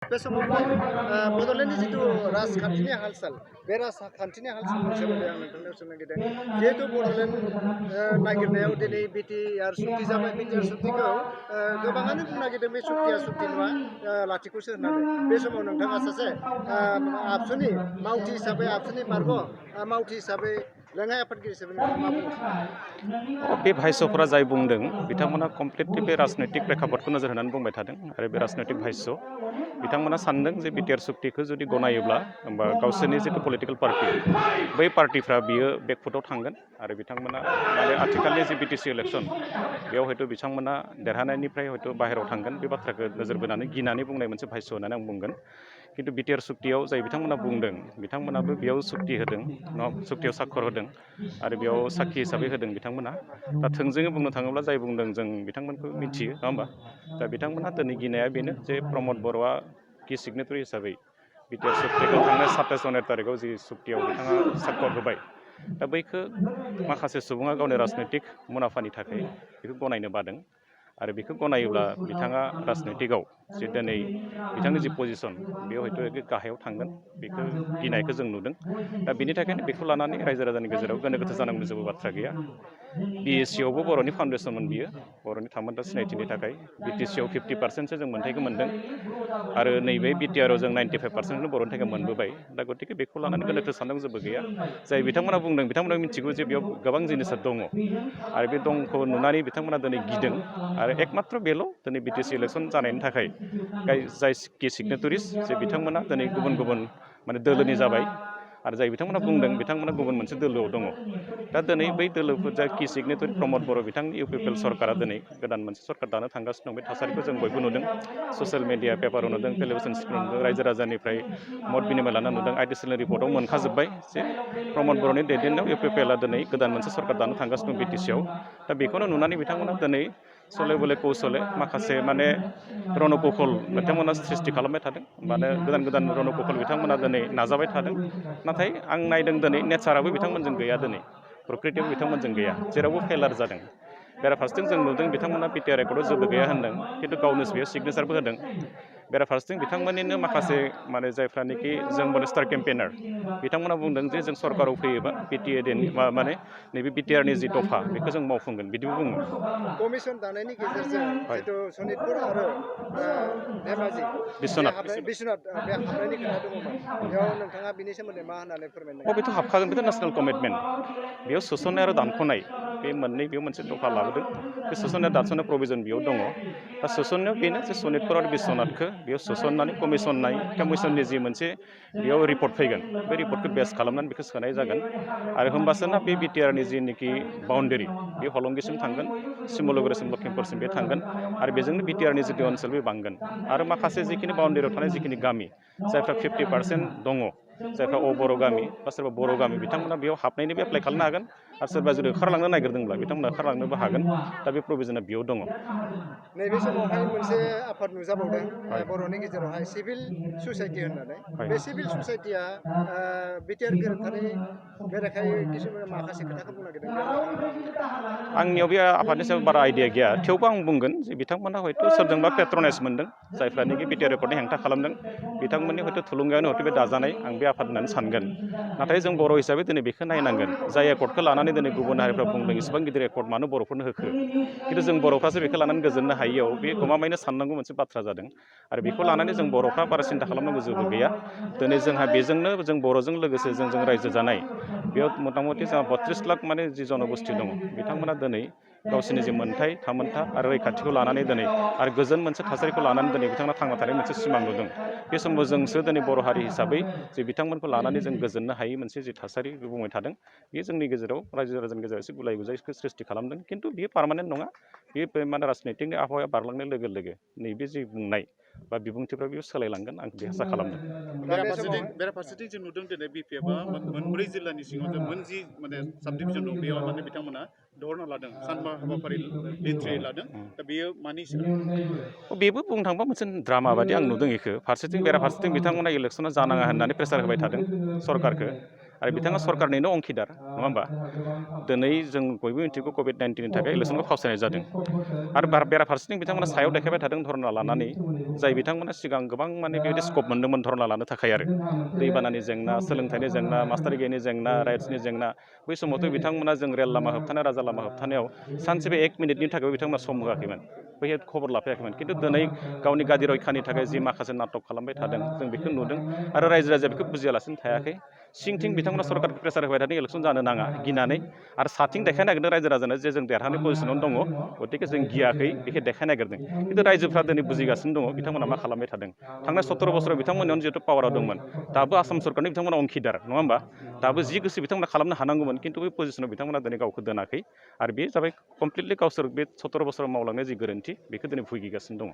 बे समावहाय बड'लेण्डनि जिथु राजखान्थिनि हाल-साल बे राजखान्थिनि हाल-सालनि सोमोन्दै आं नोंथांनाव सोंनो नागिरदों जिहेतु बड'लेण्ड नागिरनायाव दिनै बिटिआर सुक्ति जाबाय बिटिआर सुक्तिखौ गोबाङानो बुंनो नागिरदों बे सुक्तिया सुक्ति नङा लाथिख'सो होननानै बे समाव नोंथाङा सासे आबसुनि मावथि हिसाबै आबसुनि बारग' मावथि हिसाबै लेङाइ आफादगिरि हिसाबै नोंथाङा मा बुंनो सानो? बे भाइस'फोरा जाय बुंदों बिथांमोना कमप्लिटलि बे राजनैतिक प्रेक्षापटखौ नोजोर होनानै बुंबाय थादों आरो बे राजनैतिक भाइस' बिथांमोना सानदों जे बिटिआर सुक्तिखौ जुदि गनायोब्ला होमबा गावसोरनि जिथु पलिटिकेल पार्टि बै पार्टिफ्रा बियो बेकफुटआव थांगोन आरो बिथांमोना माने आथिखालनि जि बिटिसि इलेक्सन बेयाव हयथ' बिथांमोना देरहानायनिफ्राय हयथ' बाहेरायाव थांगोन बे बाथ्राखौ नोजोर बोनानै गिनानै बुंनाय मोनसे भाइस' होननानै आं बुंगोन खिन्थु बिटिआर सुक्तियाव जाय बिथांमोना बुंदों बिथांमोनाबो बेयाव सुक्ति होदों सुक्तियाव साक्षर होदों आरो बेयाव साखि हिसाबै होदों बिथांमोना दा थोंजोङै बुंनो थाङोब्ला जाय बुंदों जों बिथांमोनखौ मिथियो नङा होमबा दा बिथांमोनहा दिनै गिनाया बेनो जे प्रमद बर'आ कि सिगनेटरि हिसाबै बिटिआर सुक्तिखौ थांनाय 27 जानुवारि तारिखआव जि सुक्तियाव बिथाङा साक्षर होबाय दा बैखौ माखासे सुबुङा गावनि राजनैतिक मुलाम्फानि थाखाय बेखौ गनायनो बादों आरो बेखौ गनायोब्ला बिथाङा राजनैतिकआव जे दिनै बिथांनि जि पजिसन बेयाव हयथ' गाहायाव थांगोन बेखौ गिनायखौ जों नुदों दा बेनि थाखायनो बेखौ लानानै रायजो राजानि गेजेराव गोनो गोथो जानांगौनि जेबो बाथ्रा गैया बिएससिआवबो बर'नि फाउन्डेसनमोन बियो बर'नि थामोनथा सिनायथिनि थाखाय बिटिसिआव 50% जों मोन्थाइखौ मोन्दों आरो नैबे बिटिआरआव जों 95% बर'नि थाखाय मोनबोबाय दा गतिके बेखौ लानानै गोनो गोथो साननांगौ जेबो गैया जाय बिथांमोना बुंदों बिथांमोना मिथिगौ जे बेयाव गोबां जिनिसा दङ आरो बे दंखौ नुनानै बिथांमोना दिनै गिदों आरो एकमात्र बेल' दिनै बिटिसि इलेक्सन जानायनि थाखाय जाय कि सिगनेटरिस जे बिथांमोना दिनै गुबुन गुबुन माने दोलोनि जाबाय आरो जाय बिथांमोना बुंदों बिथांमोना गुबुन मोनसे दोलोआव दङ दा दिनै बै दोलोफोर जा कि सिगनेटरि प्रमद बर' बिथांनि इउपिपिएल सरकारा दिनै गोदान मोनसे सरकार दानो थांगासिनो दं बे थासारिखौ जों बयबो नुदों ससियेल मिडिया पेपाराव नुदों टेलिभिसन स्क्रिनाव नुदों रायजो राजानिफ्राय मत बिनिमय लाना नुदों आइटिसिएल रिपर्टआव मोनखाजोब्बाय जे प्रमद बर'नि दैदेननायाव इउपिपिएलआ दिनै गोदान मोनसे सरकार दानो थांगासिनो दं बिटिसिआव दा बेखौनो नुनानै बिथांमोना दिनै सले बले कौशले माखासे माने रणकौशल बिथांमोना सृष्टि खालामबाय थादों माने गोदान गोदान रणकौशल बिथांमोना दिनै नाजाबाय थादों नाथाय आं नायदों दिनै नेचाराबो बिथांमोनजों गैया दिनै प्रकृतियाव बिथांमोनजों गैया जेरावबो फेलार जादों बेराफारसेथिं जों नुदों बिथांमोना बिटिआर रेकर्डआव जेबो गैया होनदों खिन्थु गावनो बेयाव सिगनेसारबो होदों बेराफारसेथिं बिथांमोननिनो माखासे माने जायफ्रानोखि जों माने स्टार केम्पेनार बिथांमोना बुंदों जे जों सरकाराव फैयोबा बिटिएडिनि माने नैबे बिटिआरनि जि दफा बेखौ जों मावफुंगोन बिदिबो बुङो कमिसन दानायनि गेजेरजों जिथु सनितपुर आरो धेमाजि बिश्वनाथ बे हाबनायनि खोथा दङमोन बेयाव नोंथाङा बिनि सोमोन्दै मा होननानै फोरमायनो नागिरदों? बेथ' हाबखागोन बेथ' नेसनेल कमिटमेन्ट बेयाव सोसननाय आरो दानख'नाय बे मोननै बेयाव मोनसे दफा लाबोदों बे सोसननाय दानस'नाय प्रभिजन बेयाव दङ दा सोसननायाव बेनो जे सनितपुर आरो बिश्वनाथखौ बेयाव सोसननानै कमिसननि जि मोनसे बेयाव रिपर्ट फैगोन बे रिपर्टखौ बेस खालामनानै बेखौ सोनाय जागोन आरो होमबासोना बे बिटिआरनि जिनिखि बाउन्डारि बे हलंगिसिम थांगोन सिमलुगुरिसिम लखिमपुरसिम बे थांगोन आरो बेजोंनो बिटिआरनि जिथु ओनसोल बे बांगोन आरो माखासे जिखिनि बाउन्डारियाव थानाय जिखिनि गामि जायफ्रा 50% दङ जायफ्रा बर' गामि बा सोरबा बर' गामि बिथांमोना बेयाव हाबनायनिबो एप्लाइ खालामनो हागोन आरो सोरबा जुदि ओंखारलांनो नागिरदोंब्ला बिथांमोना ओंखारलांनोबो हागोन दा बे प्रभिजना बेयाव दङ। नैबे समावहाय मोनसे आफाद नुजाबावदों बर'नि गेजेरावहाय सिभिल ससाइटि होननानै बे सिभिल ससाइटिया बिटिआर गोरोबथानि बेरेखायै किसुमान माखासे खोथाखौ बुंनो नागिरदों बेयाव नोंथाङा मा बुंनो? आंनियाव बे आफादनि सायाव बारा आइडिया गैया थेवबो आं बुंगोन जे बिथांमोना हयथ' सोरजोंबा पेट्रनाइज मोनदों जायफ्रानोखि बिटिआर रेकर्डनि हेंथा खालामदों बिथांमोननि हयथ' थुलुंगायावनो हयथ' बे दाजानाय आं बे आफाद होननानै सानगोन नाथाय जों बर' हिसाबै दिनै बेखौ नायनांगोन जाय एकर्डखौ लानानै दिनै गुबुन हारिफ्रा बुंदों इसेबां गिदिर एकर्ड मानो बर'फोरनो होखो खिन्थु जों बर'फ्रासो बेखौ लानानै गोजोननो हायियाव बे गमामायैनो साननांगौ मोनसे बाथ्रा जादों आरो बेखौ लानानै जों बर'फ्रा बारा सिन्था खालामनांगौ जेबो गैया दिनै जोंहा बेजोंनो जों बर'जों लोगोसे जों रायजो जानाय बेयाव मथा मथि जोंहा 32 लाख माने जि जनगोष्ठी दङ बिथांमोना दिनै गावसोरनि जि मोनथाय थामोनथा आरो रैखाथिखौ लानानै दिनै आरो गोजोन मोनसे थासारिखौ लानानै दिनै बिथांमोना थांना थानाय मोनसे सिमां नुदों बे समाव जोंसो दिनै बर' हारि हिसाबै जे बिथांमोनखौ लानानै जों गोजोननो हायै मोनसे जि थासारि बुंबाय थादों बेयो जोंनि गेजेराव रायजो राजानि गेजेराव एसे गुलाय गुजायखौ सृष्टि खालामदों खिन्थु बेयो पार्मानेन्ट नङा बेयो माने राजनितिकनि आबहावाया बारलांनाय लोगो लोगो नैबे जि बुंनाय बा बिबुंथिफ्रा बेयाव सोलायलांगोन आं बे आसा खालामदों। बेराफारसेथिं जों नुदों दिनै बिपिएफआ मोनब्रै जिल्लानि सिङाव जों मोनजि माने साब डिभिजन दं बेयाव माने बिथांमोना धरना लादों सानबा हाबाफारि लिरथाय लादों दा बेयो मानि बेबो बुंनो थांबा मोनसे ड्रामा बायदि आं नुदों बेखौ फारसेथिं बेराफारसेथिं बिथांमोना इलेक्सना जानाङा होननानै प्रेसार होबाय थादों सरकारखौ आरो बिथाङा सरकारनिनो अंखिदार नङा होमबा दिनै जों बयबो मिथिगौ COVID-19नि थाखाय इलेक्सनखौ फावसायनाय जादों आरो बेराफारसेथिं बिथांमोना सायाव देखायबाय थादों धरना लानानै जाय बिथांमोना सिगां गोबां माने बेबायदि स्कप मोन्दोंमोन धरना लानो थाखाय आरो दैबानानि जेंना सोलोंथाइनि जेंना मास्टार गैयैनि जेंना राइट्सनि जेंना बै समावथ' बिथांमोना जों रेल लामा होबथानाय राजा लामा होबथानायाव सानसेबो 1 मिनिटनि थाखाय बिथांमोना सम होआखैमोन बै खबर लाफायाखैमोन खिन्थु दिनै गावनि गादि रैखानि थाखाय जि माखासे नाटक खालामबाय थादों जों बेखौ नुदों आरो रायजो राजाया बेखौ बुजियालासिनो थायाखै सिंथिं बिथांमोना सरकारखौ प्रेसार होबाय थादों इलेक्सन जानो नाङा गिनानै आरो साथिं देखायनो नागिरदों रायजो राजानो जे जों देरहानाय पजिसनावनो दङ गतिके जों गियाखै बेखौ देखायनो नागिरदों खिन्थु रायजोफ्रा दिनै बुजिगासिनो दङ बिथांमोना मा खालामबाय थादों थांनाय 17 बोसोराव बिथांमोननियावनो जिहेतु पावाराव दंमोन दाबो आसाम सरकारनि बिथांमोना अंखिदार नङा होमबा दाबो जि गोसो बिथांमोना खालामनो हानांगौमोन खिन्थु बे पजिसनाव बिथांमोना दिनै गावखौ दोनाखै आरो बे जाबाय कमप्लिटलि गावसोर बे 17 बोसोराव मावलांनाय जि गोरोन्थि बेखौ दिनै भुगिगासिनो दङ